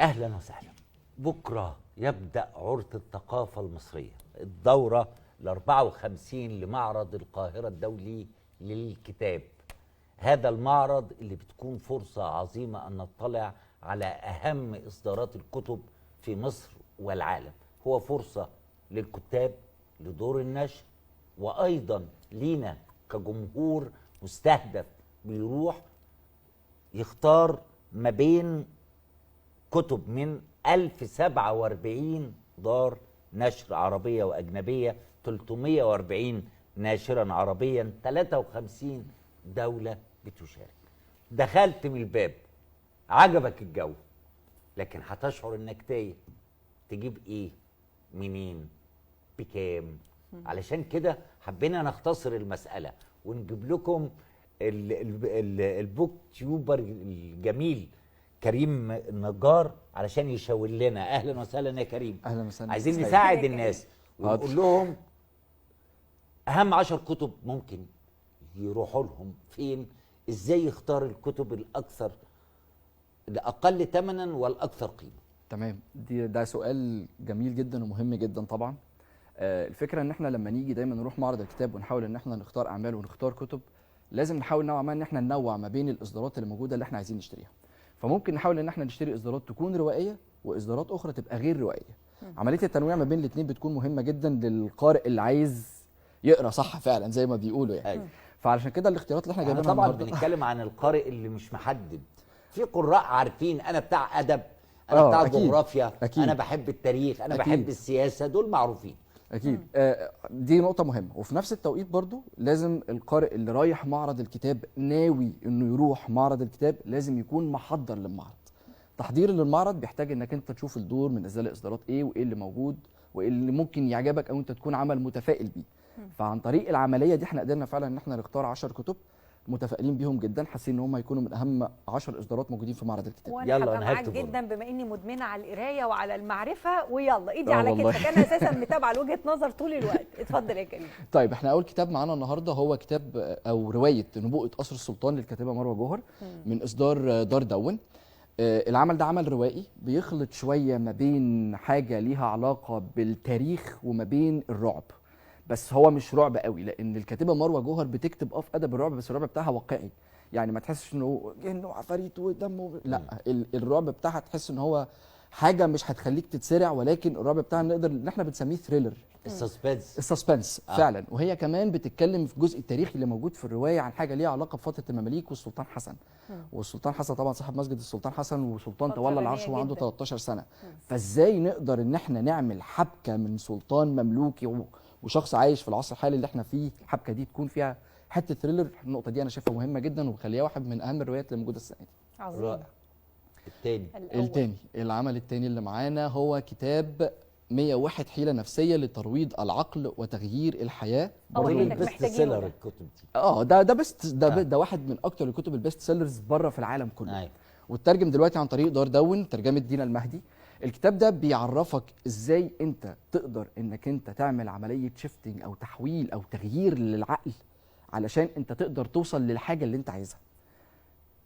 اهلا وسهلا. بكره يبدا عرض الثقافة المصرية، الدورة ال 54 لمعرض القاهرة الدولي للكتاب. هذا المعرض اللي بتكون فرصة عظيمة ان نطلع على اهم اصدارات الكتب في مصر والعالم. هو فرصة للكتاب، لدور النشر، وايضا لينا كجمهور مستهدف بيروح يختار ما بين كتب من 1047 دار نشر عربية وأجنبية، 340 ناشرا عربيا، 53 دولة بتشارك. دخلت من الباب عجبك الجو، لكن هتشعر انك تايه، تجيب ايه منين بكام؟ علشان كده حبينا نختصر المسألة ونجيب لكم ال booktuber الجميل كريم النجار علشان يشاور لنا. اهلا وسهلا يا كريم. اهلا وسهلا. عايزين نساعد الناس ونقول لهم اهم 10 كتب ممكن يروحوا لهم فين، ازاي يختار الكتب الاكثر الاقل ثمنا والاكثر قيمة. تمام، ده سؤال جميل جدا ومهم جدا طبعا. الفكرة ان احنا لما نيجي دايما نروح معرض الكتاب ونحاول ان احنا نختار اعمال ونختار كتب، لازم نحاول نوعا ما ان احنا ننوع ما بين الاصدارات اللي موجودة اللي احنا عايزين نشتريها. فممكن نحاول ان احنا نشتري اصدارات تكون روائيه واصدارات اخرى تبقى غير روائيه. عملية التنويع ما بين الاثنين بتكون مهمة جدا للقارئ اللي عايز يقرا صح فعلا زي ما بيقولوا يعني. أيوة. فعلشان كده الاختيارات اللي احنا جايبينها طبعا بنتكلم عن القارئ اللي مش محدد. في قراء عارفين انا بتاع ادب، انا بتاع جغرافيا، انا بحب التاريخ، انا بحب السياسة، دول معروفين. اكيد. دي نقطة مهمة. وفي نفس التوقيت برضو لازم القارئ اللي رايح معرض الكتاب ناوي انه يروح معرض الكتاب لازم يكون محضر للمعرض. تحضير للمعرض بيحتاج انك انت تشوف الدور من نزل اصدارات ايه وايه اللي موجود وايه اللي ممكن يعجبك او انت تكون عمل متفائل بيه. فعن طريق العملية دي احنا قدرنا فعلا ان احنا نختار 10 كتب متفائلين بيهم جدا، حاسين ان هم هيكونوا من اهم 10 اصدارات موجودين في معرض الكتاب. وانا يلا معاك جدا بما اني مدمنه على القراية وعلى المعرفة، ويلا ايدي على كتفك، انا اساسا متابعه لوجهه نظر طول الوقت. اتفضل يا كريم. طيب احنا اول كتاب معانا النهارده هو كتاب او رواية نبوءة قصر السلطان للكاتبه مروه جوهر من اصدار دار دون. العمل ده عمل روائي بيخلط شوية ما بين حاجة ليها علاقة بالتاريخ وما بين الرعب، بس هو مش رعب قوي لان الكاتبة مروه جوهر بتكتب في ادب الرعب، بس الرعب بتاعها واقعي، يعني ما تحسش انه جن وعفاريت ودم لا، الرعب بتاعها تحس ان هو حاجة مش هتخليك تتسرع، ولكن الرعب بتاعها نقدر ان احنا بنسميه thriller، ال suspense. ال suspense فعلا. وهي كمان بتتكلم في الجزء التاريخي اللي موجود في الرواية عن حاجة ليها علاقة بفترة المماليك والسلطان حسن. والسلطان حسن طبعا صاحب مسجد السلطان حسن، وسلطان تولى العرش وهو عنده 13 سنة. فازاي نقدر ان احنا نعمل حبكة من سلطان مملوكي وشخص عايش في العصر الحالي اللي احنا فيه، الحبكة دي تكون فيها حتة thriller. النقطة دي انا شايفها مهمة جدا وبخليها واحد من اهم الروايات اللي موجودة السنة دي. عظيم. الثاني العمل الثاني اللي معانا هو كتاب 101 حيله نفسية لترويض العقل وتغيير الحياة. برضه ال best seller الكتب دي. ده best، ده واحد من اكتر الكتب ال best sellers بره في العالم كله. أيوة. وترجم دلوقتي عن طريق دار دون، ترجمه دينا المهدي. الكتاب ده بيعرفك ازاي انت تقدر انك انت تعمل عملية shifting او تحويل او تغيير للعقل علشان انت تقدر توصل للحاجة اللي انت عايزها.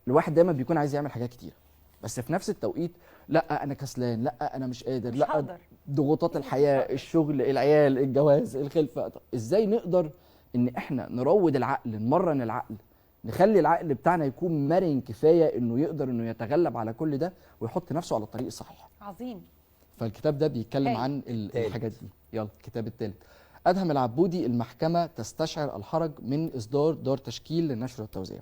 الواحد دايما بيكون عايز يعمل حاجات كتير، بس في نفس التوقيت لا انا كسلان، لا انا مش قادر، لا ضغوطات الحياة، الشغل، العيال، الجواز، الخلفة. ازاي نقدر ان احنا نروض العقل، نمرن العقل، نخلي العقل بتاعنا يكون مرن كفاية انه يقدر انه يتغلب على كل ده ويحط نفسه على الطريق الصحيح. عظيم. فالكتاب ده بيتكلم عن الحاجات دي. يلا الكتاب الثالث، ادهم العبودي، المحكمة تستشعر الحرج، من اصدار دار تشكيل للنشر والتوزيع.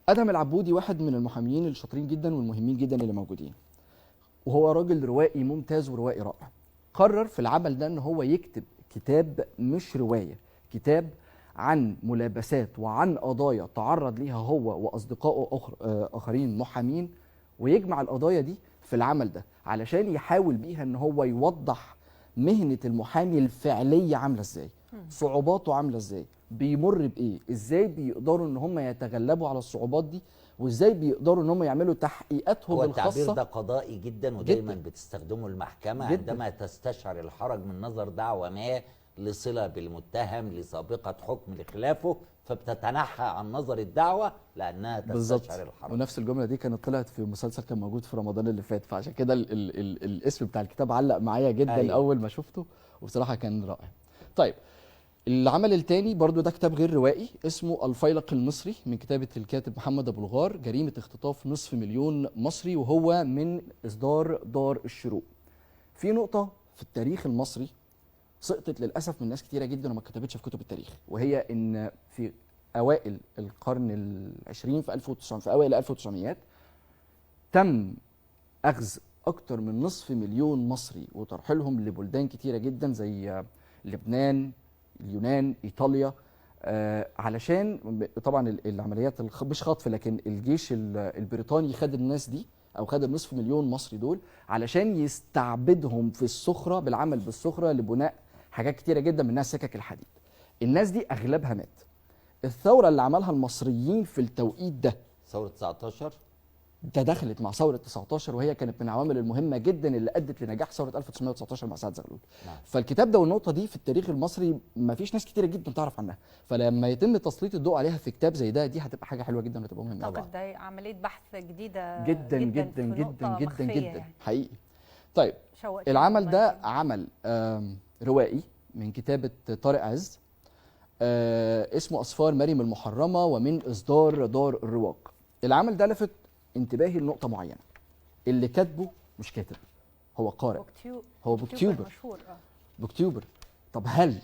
ادهم العبودي واحد من المحاميين الشاطرين جدا والمهمين جدا اللي موجودين، وهو راجل روائي ممتاز وروائي رائع. قرر في العمل ده ان هو يكتب كتاب مش رواية، كتاب عن ملابسات وعن قضايا تعرض ليها هو واصدقائه اخرين محامين، ويجمع القضايا دي في العمل ده علشان يحاول بيها ان هو يوضح مهنة المحامي الفعلية عاملة ازاي، صعوباته عاملة ازاي، بيمر بايه، ازاي بيقدروا ان هم يتغلبوا على الصعوبات دي، وازاي بيقدروا ان هم يعملوا تحقيقاتهم الخاصة. التعبير ده قضائي جدا ودايما جداً بتستخدمه المحكمة جداً عندما تستشعر الحرج من نظر دعوى ما لصله بالمتهم، لسابقه حكم، لخلافه، فبتتنحى عن نظر الدعوة لانها تستشعر الحرج. ونفس الجملة دي كانت طلعت في مسلسل كان موجود في رمضان اللي فات، فعشان كده ال ال ال الاسم بتاع الكتاب علق معايا جدا. أيوة. اول ما شفته وبصراحة كان رائع. طيب العمل الثاني برضو ده كتاب غير روائي اسمه الفيلق المصري من كتابة الكاتب محمد أبو الغار، جريمة اختطاف 500,000 مصري، وهو من إصدار دار الشروق. في نقطة في التاريخ المصري سقطت للأسف من ناس كتيرة جدا وما اتكتبتش في كتب التاريخ، وهي إن في أوائل القرن العشرين في 1900، في أوائل 1900 تم أخذ أكتر من 500,000 مصري وترحيلهم لبلدان كتيرة جدا زي لبنان، اليونان، ايطاليا، علشان طبعا العمليات مش خطف، لكن الجيش البريطاني خد الناس دي او خد 500,000 مصري دول علشان يستعبدهم في الصخرة، بالعمل بالصخره لبناء حاجات كتيرة جدا منها سكك الحديد. الناس دي اغلبها مات. الثورة اللي عملها المصريين في التوقيت ده، ثورة 19، تدخلت مع ثورة 19، وهي كانت من العوامل المهمة جدا اللي أدت لنجاح ثورة 1919 مع سعد زغلول. نعم. فالكتاب ده والنقطة دي في التاريخ المصري ما فيش ناس كتيرة جدا تعرف عنها، فلما يتم تسليط الضوء عليها في كتاب زي ده، دي هتبقى حاجة حلوة جدا وهتبقى مهمة. أعتقد ده عملية بحث جديدة جدا جدا جدا جدا جدا يعني. حقيقي. طيب العمل ده عمل روائي من كتابة طارق عز، اسمه أسفار مريم المحرمة، ومن إصدار دار الرواق. العمل ده لفت انتباهي لنقطة معينة، اللي كاتبه مش كاتب، هو قارئ، هو booktuber مشهور. booktuber. طب هل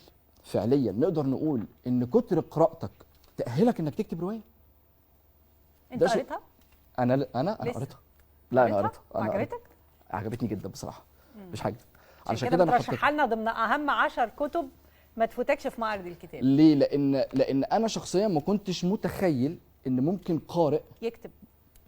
فعليا نقدر نقول ان كتر قراءتك تأهلك انك تكتب رواية؟ انت قريتها؟ انا قريتها. لا انا قريتها. عجبتك؟ عجبتني جدا بصراحة، مش حاجة. عشان كده بترشحها لنا ضمن اهم 10 كتب ما تفوتكش في معرض الكتاب. ليه؟ لان انا شخصيا ما كنتش متخيل ان ممكن قارئ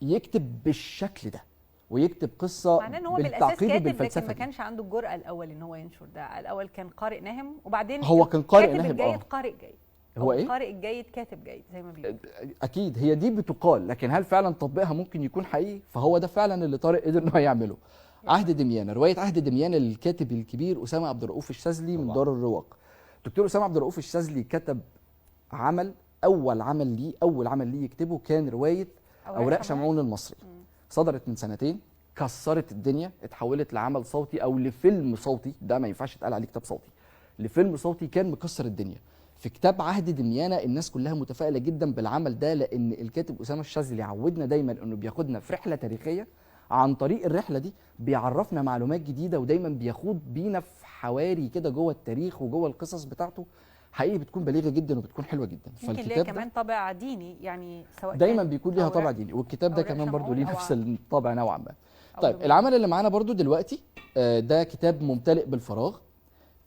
يكتب بالشكل ده ويكتب قصة معناه ان هو بالاساس كاتب، لكن ما كانش عنده الجرأة الاول ان هو ينشر ده. الاول كان قارئ نهم، وبعدين هو كان قارئ نهم، جيد قارئ جيد. هو ايه؟ قارئ جيد كاتب جيد زي ما بيقولوا. اكيد هي دي بتقال، لكن هل فعلا تطبيقها ممكن يكون حقيقي؟ فهو ده فعلا اللي طارق قدر ان هو يعمله. عهد دميانة، رواية عهد دميانة للكاتب الكبير اسامه عبد الرؤوف الشاذلي من دار الرواق. دكتور اسامه عبد الرؤوف الشاذلي كتب عمل، اول عمل ليه يكتبه كان رواية أوراق شمعون المصري. صدرت من سنتين، كسرت الدنيا، اتحولت لعمل صوتي أو لفيلم صوتي، ده ما ينفعش يتقال عليه كتاب صوتي، لفيلم صوتي كان مكسر الدنيا. في كتاب عهد دميانة الناس كلها متفائلة جدا بالعمل ده، لأن الكاتب أسامة الشاذلي عودنا دايما أنه بياخدنا في رحلة تاريخية، عن طريق الرحلة دي بيعرفنا معلومات جديدة، ودايما بيخوض بينا في حواري كده جوه التاريخ وجوه القصص بتاعته، حقيقي بتكون بليغة جدا وبتكون حلوة جدا. فالكتاب ليها كمان طابع ديني، يعني سواء دايما بيكون ليها طابع ديني، والكتاب ده كمان برضو ليه نفس الطابع نوعا ما. طيب العمل اللي معانا برضو دلوقتي ده كتاب ممتلئ بالفراغ،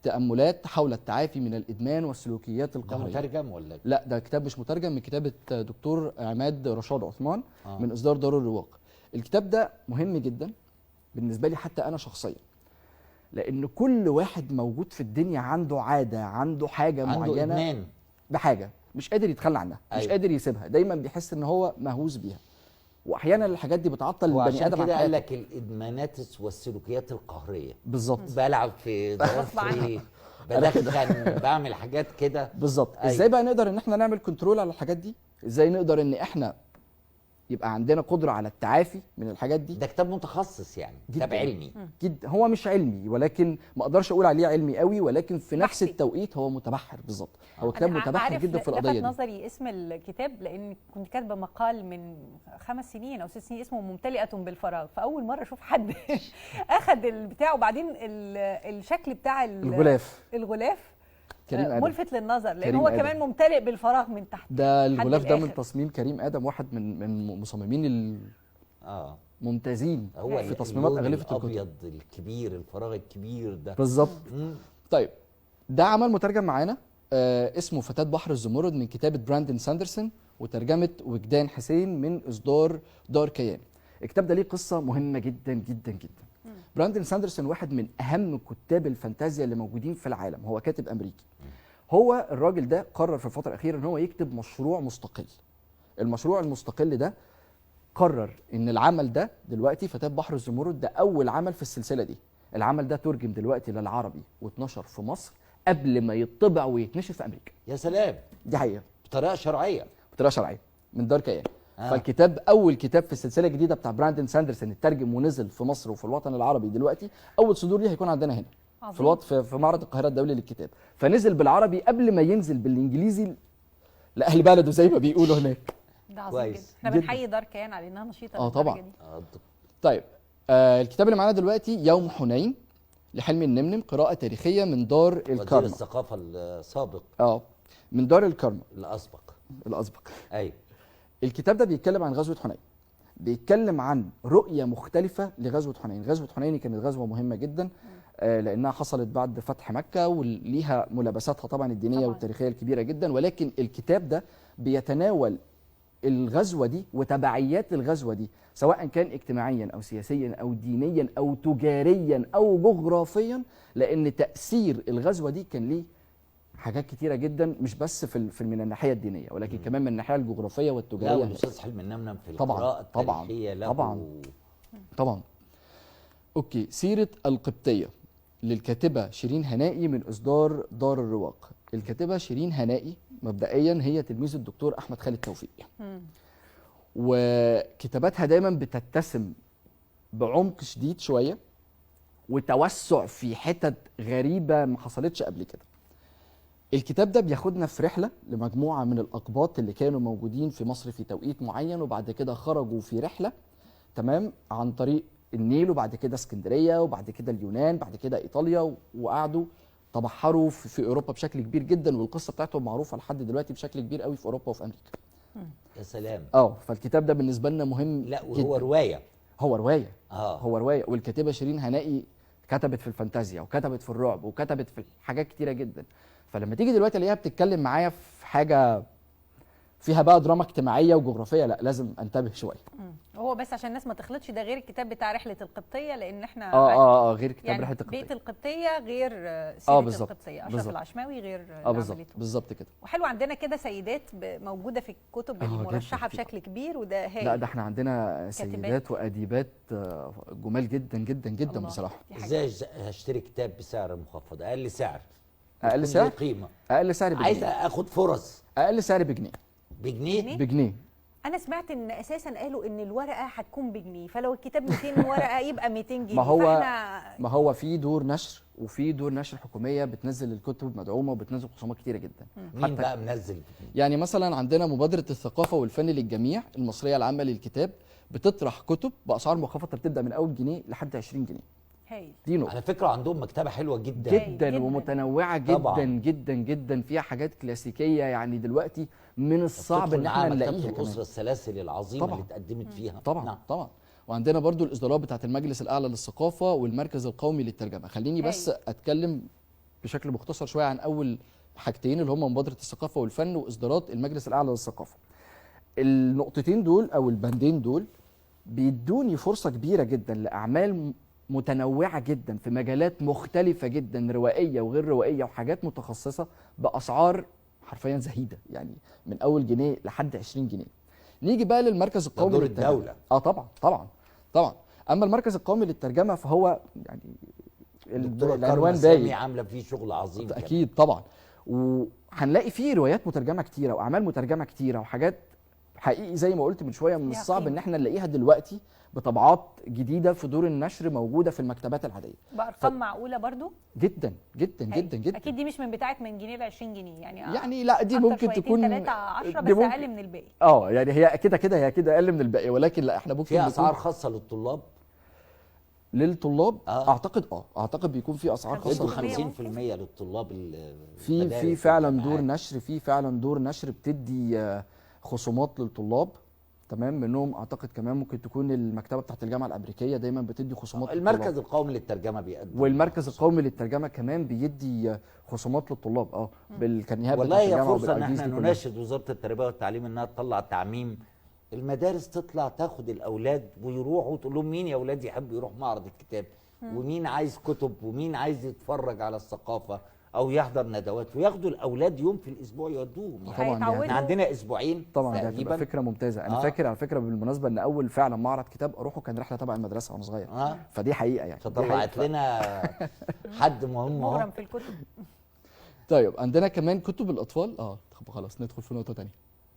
تأملات حول التعافي من الإدمان والسلوكيات القهرية. ده مترجم ولا؟ لا ده كتاب مش مترجم، من كتابة دكتور عماد رشاد عثمان من إصدار دار الرواق. الكتاب ده مهم جدا بالنسبة لي حتى أنا شخصيا، لأن كل واحد موجود في الدنيا عنده عادة، عنده حاجة عنده معينة، إدمان بحاجة مش قادر يتخلى عنها. أيوة. مش قادر يسيبها، دايما بيحس إن هو مهووس بيها، واحيانا الحاجات دي بتعطل البني ادم. وعشان كده قال لك الادمانات والسلوكيات القهريه. بالظبط، بلعب في ضوافري، بدخن، بعمل حاجات كده. بالظبط. أيوة. ازاي بقى نقدر ان احنا نعمل control على الحاجات دي؟ ازاي نقدر ان احنا يبقى عندنا قدره على التعافي من الحاجات دي؟ ده كتاب متخصص يعني، كتاب علمي جدا. هو مش علمي، ولكن ما اقدرش اقول عليه علمي قوي، ولكن في نفس التوقيت هو متبحر. بالظبط، هو كتاب متبحر جدا في القضية دي. لفت نظري اسم الكتاب لان كنت كاتبه مقال من 5 سنين او 6 سنين اسمه ممتلئة بالفراغ، فاول مرة اشوف حد اخذ البتاع، وبعدين الشكل بتاع الغلاف كريم آدم ملفت للنظر، لان هو كمان ممتلئ بالفراغ من تحت. ده الغلاف ده من تصميم كريم ادم، واحد من مصممين الممتازين في تصميمات اغلفه الكتب. الابيض الكبير، الفراغ الكبير ده. بالظبط. طيب ده عمل مترجم معانا اسمه فتاة بحر الزمرد من كتابه براندن ساندرسون وترجمة وجدان حسين من اصدار دار كيان. الكتاب ده ليه قصة مهمة جدا جدا جدا. براندن ساندرسون واحد من اهم كتاب الفانتازيا اللي موجودين في العالم، هو كاتب امريكي. هو الراجل ده قرر في الفترة الاخيرة ان هو يكتب مشروع مستقل. المشروع المستقل ده قرر ان العمل ده دلوقتي فتاة بحر الزمرد ده اول عمل في السلسلة دي. العمل ده ترجم دلوقتي للعربي واتنشر في مصر قبل ما يطبع ويتنشر في امريكا. يا سلام، دي حقيقة، بطريقة شرعية، بطريقة شرعية من دار كيان. فالكتاب اول كتاب في السلسلة الجديدة بتاع براندن ساندرسون اترجم ونزل في مصر وفي الوطن العربي دلوقتي، اول صدور ليه هيكون عندنا هنا في الوطن في معرض القاهرة الدولي للكتاب. فنزل بالعربي قبل ما ينزل بالانجليزي لاهل بلده زي ما بيقولوا هناك. ده عظيم جدا. احنا بنحيي دار كيان على انها نشيطه. طبعا. طيب الكتاب اللي معانا دلوقتي يوم حنين لحلمي النمنم، قراءة تاريخية من دار الكرمة. وزير الثقافة السابق. من دار الكرمة الاسبق. ايوه. الكتاب ده بيتكلم عن غزوة حنين، بيتكلم عن رؤية مختلفة لغزوة حنين. غزوة حنين كانت غزوة مهمة جدا لأنها حصلت بعد فتح مكة وليها ملابساتها طبعا الدينية طبعا والتاريخية الكبيرة جدا، ولكن الكتاب ده بيتناول الغزوة دي وتبعيات الغزوة دي، سواء كان اجتماعيا أو سياسيا أو دينيا أو تجاريا أو جغرافيا، لأن تأثير الغزوة دي كان ليه حاجات كتيرة جدا، مش بس في من الناحية الدينية، ولكن كمان من الناحية الجغرافية والتجارية. لا، والأستاذ حلمي النمنم في القراءة التاريخية له طبعا. okay، سيرة القبطية للكاتبة شيرين هنائي من إصدار دار الرواق. الكاتبة شيرين هنائي مبدئيا هي تلميذ الدكتور أحمد خالد توفيق، وكتاباتها دايما بتتسم بعمق شديد شوية وتوسع في حتت غريبة ما حصلتش قبل كده. الكتاب ده بياخدنا في رحلة لمجموعة من الأقباط اللي كانوا موجودين في مصر في توقيت معين، وبعد كده خرجوا في رحلة، تمام، عن طريق النيل، وبعد كده اسكندرية، وبعد كده اليونان، بعد كده إيطاليا، وقعدوا تبحروا في أوروبا بشكل كبير جدا، والقصة بتاعتهم معروفة لحد دلوقتي بشكل كبير قوي في أوروبا وفي أمريكا. يا سلام. فالكتاب ده بالنسبة لنا مهم. لا، وهو رواية. هو رواية. هو رواية، والكاتبة شيرين هنائي كتبت في الفانتازيا وكتبت في الرعب وكتبت في حاجات كتيرة جدا. فلما تيجي دلوقتي الاقيها بتتكلم معايا في حاجة فيها بقى دراما اجتماعية وجغرافيه، لا لازم انتبه شوية. هو بس عشان الناس ما تخلطش، ده غير الكتاب بتاع رحله القبطية، لان احنا غير كتاب يعني رحله القبطية. بيت القبطية غير سيره القبطية، اشرف العشماوي غير بالظبط كده. وحلو عندنا كده سيدات موجودة في الكتب المرشحه بشكل كبير، وده هايل. لا، ده احنا عندنا سيدات واديبات جمال جدا جدا جدا بصراحة. ازاي هشتري كتاب بسعر مخفض؟ اقل سعر. اقل سعر؟ قيمة. اقل سعر بجنيه. عايز اخد فرص. اقل سعر بجنيه. بجنيه؟ بجنيه. انا سمعت ان اساسا قالوا ان الورقة هتكون بجنيه، فلو الكتاب 200 ورقة يبقى 200 جنيه. ما هو في دور نشر، وفي دور نشر حكومية بتنزل الكتب مدعومة وبتنزل خصومات كتيرة جدا. مين بقى منزل؟ يعني مثلا عندنا مبادرة الثقافة والفن للجميع المصرية العامة للكتاب بتطرح كتب باسعار مخفضة بتبدا من اول جنيه لحد 20 جنيه. دي نقطة. على فكرة عندهم مكتبة حلوة جدا جدا ومتنوعة جدا طبعا. جدا جدا، فيها حاجات كلاسيكية يعني دلوقتي من الصعب ان احنا نلاقيها. مكتبة الأسرة السلاسل العظيمة طبعا. اللي اتقدمت فيها طبعا. نعم. طبعا. وعندنا برضو الإصدارات بتاعت المجلس الأعلى للثقافة والمركز القومي للترجمة. خليني بس أتكلم بشكل مختصر شوية عن أول حاجتين اللي هم مبادرة الثقافة والفن وإصدارات المجلس الأعلى للثقافة. النقطتين دول أو البندين دول بيدوني فرصة كبيرة جدا لأعمال متنوعة جدا في مجالات مختلفة جدا، روائية وغير روائية وحاجات متخصصة بأسعار حرفيا زهيدة، يعني من أول جنيه لحد 20 جنيه. نيجي بقى للمركز القومي للترجمة. الدولة. طبعا طبعا طبعا. أما المركز القومي للترجمة فهو يعني العنوان باين، عاملة فيه شغل عظيم أكيد كمان. طبعا. وهنلاقي فيه روايات مترجمة كتيرة وأعمال مترجمة كتيرة وحاجات حقيقي زي ما قلت من شوية من الصعب ان احنا نلاقيها دلوقتي بطبعات جديدة في دور النشر موجودة في المكتبات العادية بارقام معقولة برضو جدا جدا جدا جدا. اكيد دي مش من بتاعه من جنيه ل 20 جنيه يعني، يعني لا دي ممكن تكون 3 10 بس اقل من الباقي. يعني هي كده كده هي كده اقل من الباقي، ولكن لا احنا ممكن في اسعار خاصة للطلاب. للطلاب اعتقد اعتقد بيكون في اسعار خاصة 50% للطلاب. في فعلا دور نشر، في فعلا دور نشر بتدي خصومات للطلاب، تمام. منهم اعتقد كمان ممكن تكون المكتبة بتاعت الجامعة الامريكية دايما بتدي خصومات. المركز القومي للترجمة بيقدم، والمركز القومي للترجمة كمان بيدي خصومات للطلاب بالكارنيهات. والله هي فرصة ان احنا نناشد وزارة التربية والتعليم انها تطلع تعميم المدارس، تطلع تاخد الاولاد ويروحوا وتقول لهم مين يا اولاد يحب يروح معرض الكتاب، ومين عايز كتب، ومين عايز يتفرج على الثقافة او يحضر ندوات، وياخدوا الاولاد يوم في الاسبوع يودوهم. طبعا يعني عندنا اسبوعين طبعا. دي هتبقى فكرة ممتازة. انا فاكر على فكرة بالمناسبة ان اول فعلا معرض كتاب اروحه كان رحله تبع المدرسة وانا صغير. فدي حقيقة يعني، فطلعت لنا حد مهم مغرم في الكتب. طيب عندنا كمان كتب الاطفال. طب خلاص ندخل في نقطة ثانية،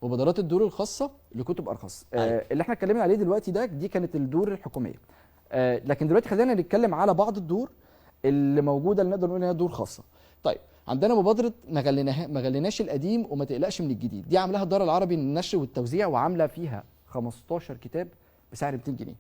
مبادرات الدور الخاصة لكتب ارخص. اللي احنا اتكلمنا عليه دلوقتي ده دي كانت الدور الحكومية، لكن دلوقتي خلينا نتكلم على بعض الدور اللي موجودة اللي نقدر نقول انها دور خاصة. طيب عندنا مبادرة ما غليناش القديم وما تقلقش من الجديد، دي عاملاها الدار العربي للنشر والتوزيع، وعامله فيها 15 كتاب بسعر 200 جنيه.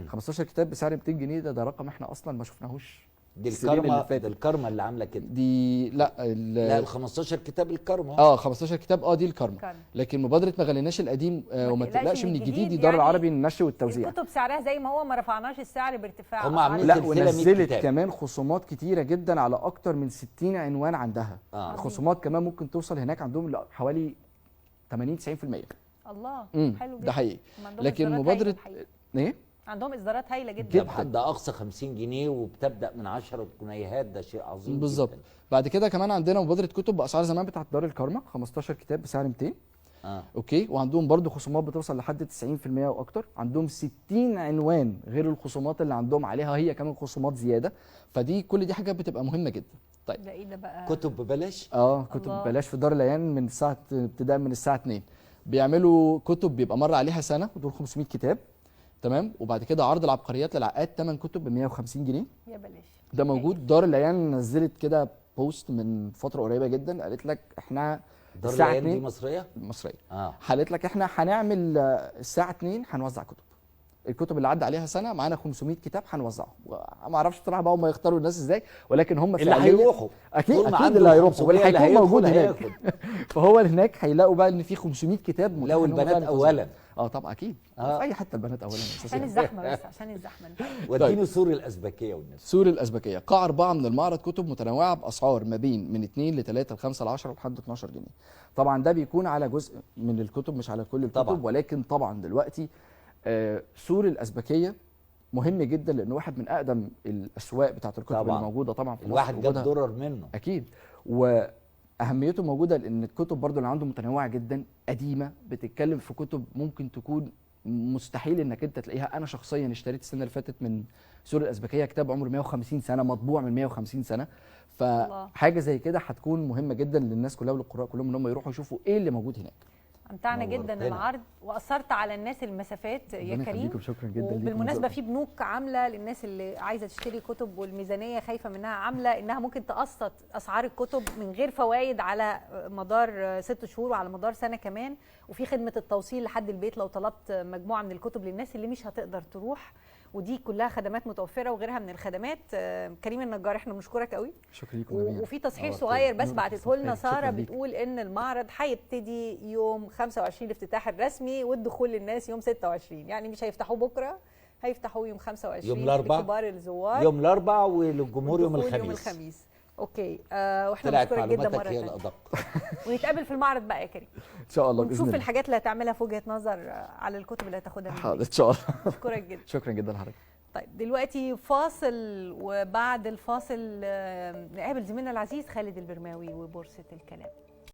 15 كتاب بسعر 200 جنيه، ده رقم احنا اصلا ما شفناهوش. دي الكارما، دي الكارما اللي عامله كده دي. لا لا ال 15 كتاب الكارما. 15 كتاب دي الكارما. لكن مبادرة ما غليناش القديم وما تقلقش من الجديد دي دار يعني العربي للنشر والتوزيع. الكتب سعرها زي ما هو، ما رفعناش السعر بارتفاع. هم عاملين لا، ونزلت كمان خصومات كتيرة جدا على اكتر من 60 عنوان عندها. خصومات كمان ممكن توصل هناك عندهم حوالي 80 90%. الله، حلو جدا، ده حقيقي. لكن مبادرة ايه، عندهم اصدارات هايلة جدا، بحد اقصى 50 جنيه وبتبدا من 10 جنيهات، ده شيء عظيم بالظبط. بعد كده كمان عندنا مبادرة كتب باسعار زمان بتاعت دار الكرمة، 15 كتاب بسعر 200. okay، وعندهم برضو خصومات بتوصل لحد 90% واكتر. عندهم 60 عنوان غير الخصومات اللي عندهم عليها هي كمان خصومات زيادة، فدي كل دي حاجات بتبقى مهمة جدا. طيب ده ايه ده بقى؟ كتب ببلاش؟ كتب ببلاش في دار العيان من الساعة، ابتداء من الساعة 2 بيعملوا كتب بيبقى مر عليها سنة، ودول 500 كتاب. تمام. وبعد كده عرض العبقريات للعقاد 8 كتب ب 150 جنيه. يا بلاش، ده موجود. دار العيان نزلت كده post من فترة قريبه جدا، قالت لك احنا دار العيان دي مصرية؟ مصرية. قالت لك احنا هنعمل الساعة 2 هنوزع كتب، الكتب اللي عدى عليها سنة معانا 500 كتاب هنوزعهم. ما اعرفش بصراحة بقى هم يختاروا الناس ازاي، ولكن هم اللي هيروحوا اكيد اللي هيروحوا واللي هيكون موجود هناك. فهو هناك هيلاقوا بقى ان في 500 كتاب. لو البنات اولا. طبعا اكيد. في اي حتة البنات اولا عشان الزحمة، بس عشان الزحمة. وديني سور الازبكيه والناس. سور الازبكيه قاعة 4 من المعرض، كتب متنوعة باسعار ما بين من 2 ل 3 ل 5 ل 10 لحد 12 جنيه. طبعا ده بيكون على جزء من الكتب مش على كل الكتب طبعا. ولكن طبعا دلوقتي سور الأزبكية مهم جدا، لأنه واحد من أقدم الأسواق بتاعت الكتب طبعًا. اللي موجودة طبعا في مصر، الواحد جاب درر منه أكيد. وأهميته موجودة لأن الكتب برضو اللي عنده متنوعة جدا، قديمة، بتتكلم في كتب ممكن تكون مستحيل إنك أنت تلاقيها. أنا شخصيا اشتريت السنة اللي فاتت من سور الأزبكية كتاب عمره 150 سنة، مطبوع من 150 سنة. فحاجة زي كده هتكون مهمة جدا للناس كلها وللقراء كلهم، إن هم يروحوا يشوفوا إيه اللي موجود هناك. امتعنا جدا العرض، واثرت على الناس المسافات يا كريم. شكرا جدا. وبالمناسبة في بنوك عامله للناس اللي عايزه تشتري كتب والميزانيه خايفة منها، عامله انها ممكن تقسط اسعار الكتب من غير فوائد على مدار 6 شهور وعلى مدار سنة كمان، وفي خدمة التوصيل لحد البيت لو طلبت مجموعة من الكتب للناس اللي مش هتقدر تروح، ودي كلها خدمات متوفرة وغيرها من الخدمات. كريم النجار احنا بنشكرك قوي. شكرا لكم جميعا. وفي تصحيح صغير بس بعتته لنا ساره، بتقول ان المعرض هيبتدي يوم 25 الافتتاح الرسمي، والدخول للناس يوم 26، يعني مش هيفتحوه بكره، هيفتحوه يوم 25 يوم الاربعاء لكبار الزوار، يوم الاربعاء، وللجمهور يوم الخميس. يوم الخميس. okay. واحنا بنشكرك جدا مرة ثانية. ونتقابل في المعرض بقى يا كريم ان شاء الله، ونشوف الحاجات اللي هتعملها في وجهه نظر على الكتب اللي هتاخدها. حاضر ان شاء الله. بشكرك جدا. شكرا جدا لحضرتك. طيب دلوقتي فاصل، وبعد الفاصل نقابل زميلنا العزيز خالد البرماوي وبورصه الكلام.